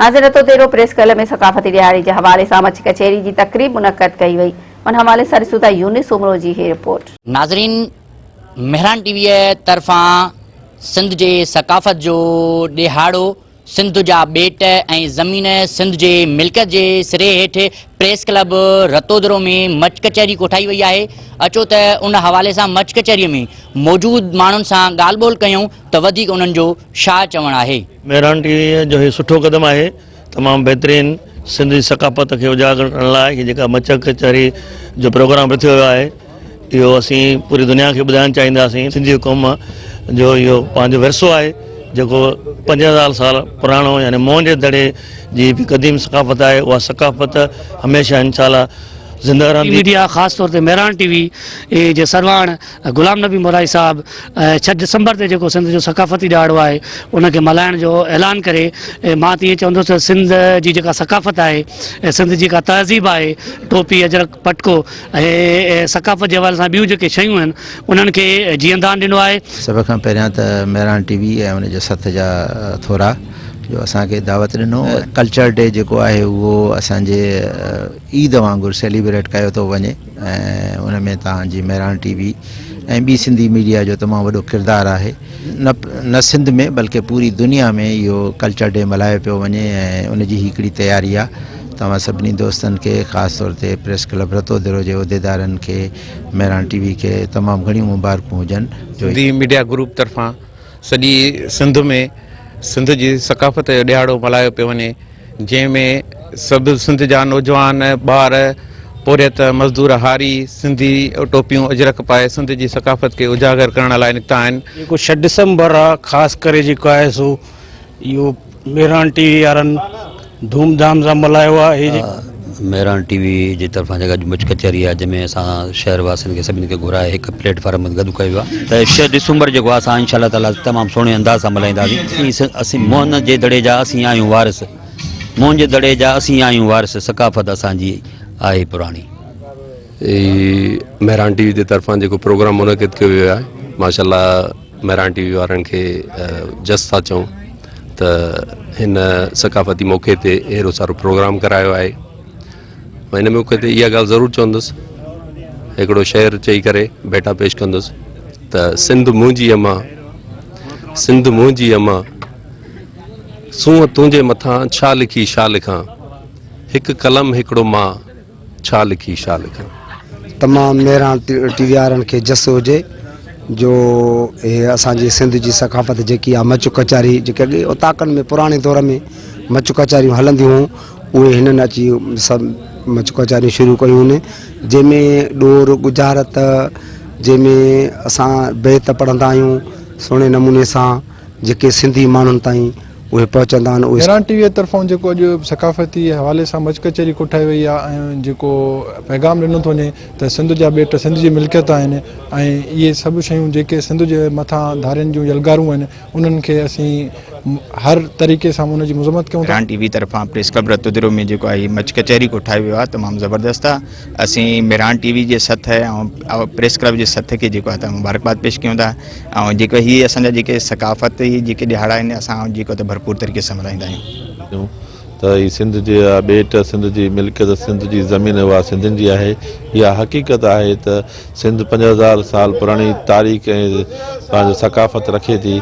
ناظر Ratodero press club ۾ ثقافتي ڏهاڙي جي حوالي سان مڇ ڪچهري جي تقريب منعقد ڪئي وئي ان حوالي سان ڏسون ٿا يونس سومرو جي هي رپورٽ. ناظرين مهراڻ ٽي ويء طرفان سنڌ جي ثقافت جو ڏهاڙو سنڌ جا ٻيٽ ۽ زمين سنڌ جي ملڪيت جي سري هيٺ پريس ڪلب رتوديرو ۾ مچ ڪچهري ڪوٺائي وئي آهي اچو ته ان حوالي سان مچ ڪچهري ۾ موجود ماڻهن سان ڳالهه ٻولهه ڪيون ته وڌيڪ انهن جو ڇا چوڻ آهي. مهراڻ ٽي وي جو هي سٺو قدم آهي تمام بهترين سنڌ جي ثقافت کي اجاگر ڪرڻ لاء هي جيڪا مچ ڪچهري جو پروگرام رٿيو ويو آهي اهو اسين پوري دنيا کي ٻڌائڻ چاهينداسين سنڌي قوم جو اهو پنهنجو ورثو آهي جيڪو 5000 سال پراڻو يعني موهن جي دڙي جي به قديم ثقافت آهي اها ثقافت هميشه انشاء الله زنده رهندي. ميڊيا خاص طور تي مهراڻ ٽي وي جي سرواڻ غلام نبي مورائي صاحب ڇهه ڊسمبر تي جيڪو سنڌ جو ثقافتي ڏهاڙو آهي ان کي ملهائڻ جو اعلان ڪري مان ته ائين چوندس ته سنڌ جي جيڪا ثقافت آهي ۽ سنڌ جي جيڪا تهذيب آهي ٽوپي اجرڪ پٽڪو ۽ ثقافت جي حوالي سان ٻيون جيڪي شيون آهن انهن کي جيئندان ڏنو آهي. سڀ کان پهريان ته مهراڻ ٽي وي ۽ ان جي سٿ جا ٿورا جو اسان کي دعوت ڏنو. ڪلچر ڊي جيڪو آهي اهو اسان جي عيد وانگر سيليبريٽ ڪيو ٿو وڃي ۽ ان ۾ توهان جي مهراڻ ٽي وي ۽ ٻي سنڌي ميڊيا جو تمام وڏو ڪردار آهي نه نه سنڌ ۾ بلڪه پوري دنيا ۾ اهو ڪلچر ڊي ملهايو پيو وڃي ۽ ان جي هڪڙي تياري آهي توهان سڀني دوستن کي خاص طور تي پريس ڪلب رتوديرو جي عهديدارن کي مهراڻ ٽي وي کي تمام گهڻيون مبارڪون هجن جو سنڌي ميڊيا گروپ طرفان سڄي سنڌ ۾ سنڌ جي ثقافت جو ڏهاڙو ملهايو پيو وڃي جنهن ۾ سڀ سنڌ جا نوجوان، ٻار، پورهيت، مزدور، هاري سنڌي ٽوپيون اجرڪ پائي سنڌ جي ثقافت کي اجاگر ڪرڻ لاء نڪتا آهن. جيڪو ڇهه ڊسمبر آ خاص ڪري جيڪو آهي سو اهو مهراڻ ٽي وي وارن ڌوم ڌام سان ملهايو آ هي جيڪو. مهراڻ ٽي وي جي طرفان جيڪا اڄ مچ ڪچهري آهي جنهن ۾ اسان شهر واسين کي سڀني کي گهرائي هڪ پليٽ فارم تي گڏ ڪيو ويو آهي ته ڇهه ڊسمبر جيڪو آهي اسان انشاء الله تعالي تمام سهڻي انداز سان ملهائينداسين اسين موهن جي دڙي جا اسين آهيون وارث موهن جي دڙي جا اسين آهيون وارث ثقافت اسان جي آهي پراڻي. هي مهراڻ ٽي وي جي طرفان جيڪو پروگرام منعقد ڪيو ويو آهي ماشاء الله مهراڻ ٽي وي وارن کي جس ٿا چئون ته هن ثقافتي موقعي تي اهڙو سارو پروگرام ڪرايو آهي هن موقعي تي اها ڳالهه ضرور چوندس هڪڙو شعر چئي ڪري ڀيٽا پيش ڪندس ته سنڌ منهنجي امان سنڌ منهنجي امان سونهن تنهنجي مٿان ڇا لکي ڇا لکان هڪ قلم هڪڙو مان ڇا لکي ڇا لکان. تمام مهراڻ ٽي وي وارن کي جس هجي جو اهي اسان جي سنڌ جي ثقافت جيڪي آ مچ ڪچهري جيڪي اڳي اوطاقن ۾ پراڻي دور ۾ مچ ڪچهريون هلنديون هيون اهي هنن اچي سڀ مچ ڪچهريون شروع ڪيون آهن جنهن ۾ ڏور ڳجهارت جنهن ۾ اسان بيت پڙهندا آهيون سهڻي نموني سان جيڪي سنڌي ماڻهن تائين اهي پهچندا آهن اهي. مهراڻ ٽي وي طرفان جيڪو اڄ ثقافتي حوالي سان مچ ڪچهري ڪوٺائي وئي آهي ۽ جيڪو پيغام ڏنو ٿو وڃي ته سنڌ جا ٻيٽ سنڌ جي ملڪيت آهن ۽ اهي سڀ شيون جيڪي سنڌ جي مٿان ڌارين جون يلغارون آهن انهن کي اسين هر طريقي سان ان جي مذمت ڪيون ٿا. مهراڻ ٽي وي طرفان پريس ڪلب رتوديرو ۾ جيڪو آهي مچ ڪچهري ڪوٺايو ويو آهي تمام زبردست آهي اسين مهراڻ ٽي وي جي سٿ ۽ پريس ڪلب جي سٿ کي جيڪو آهي مبارڪباد پيش ڪيون ٿا ۽ جيڪو هي اسان جا جيڪي ثقافتي جيڪي ڏهاڙا آهن اسان جيڪو ته ڀرپور طريقي سان ملهائيندا آهيون. ته هي سنڌ جي ٻيٽ، سنڌ جي ملڪيت، سنڌ جي زمين اها سنڌين جي آهي. اها حقيقت آهي ته سنڌ 5000 سال پراڻي تاريخ ۽ پنهنجو ثقافت رکي ٿي.